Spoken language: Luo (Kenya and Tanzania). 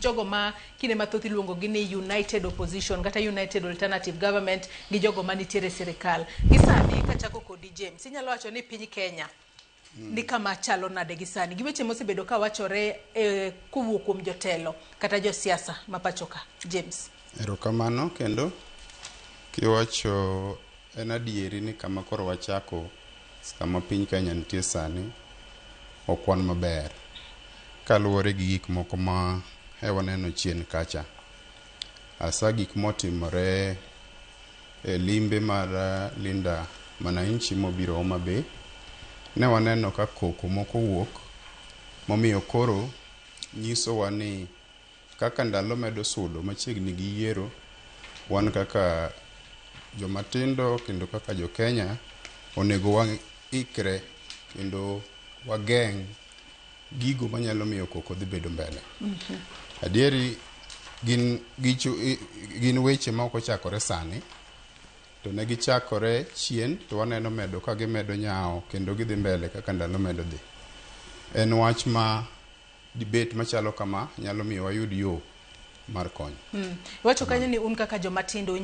jogo ma kinde mathoth iluongo gi ni United Opposition kata United Alternative Government gi jogo manitiere e sirikal. Gi sani kachako kodi James, inyalo wacho ni piny Kenya ni kama chalo nade gi sani gi weche mosebedo ka wachore kowuok kuom jotelo kata josiasa ma pacho ka James? Erokamano kendo kiwacho en adieri ni kama koro wachako kama piny Kenya nitie sani ok wan maber kaluwore gi gik moko ma e waneno chien kacha hasa gik motimore e limbe mar Linda Mwananchi mobiro Homa Bay. Ne waneno ka koko moko wuok momiyo koro nyisowa ni kaka ndalo medo sudo machiegni gi yiero, wan kaka jomatindo kendo kaka jo-Kenya onego waikre kendo wageng' gigo manyalo miyo koko dhi bedo mbele. Adieri gin weche ma ok ochakore sani, to ne gichakore chien to waneno medo ka gimedo nyawo kendo gidhi mbele kaka ndalo medo dhi. En wach ma debate machalo kama nyalo miyo wayud yo mar kony. Iwacho kanyo ni un kaka joma tindo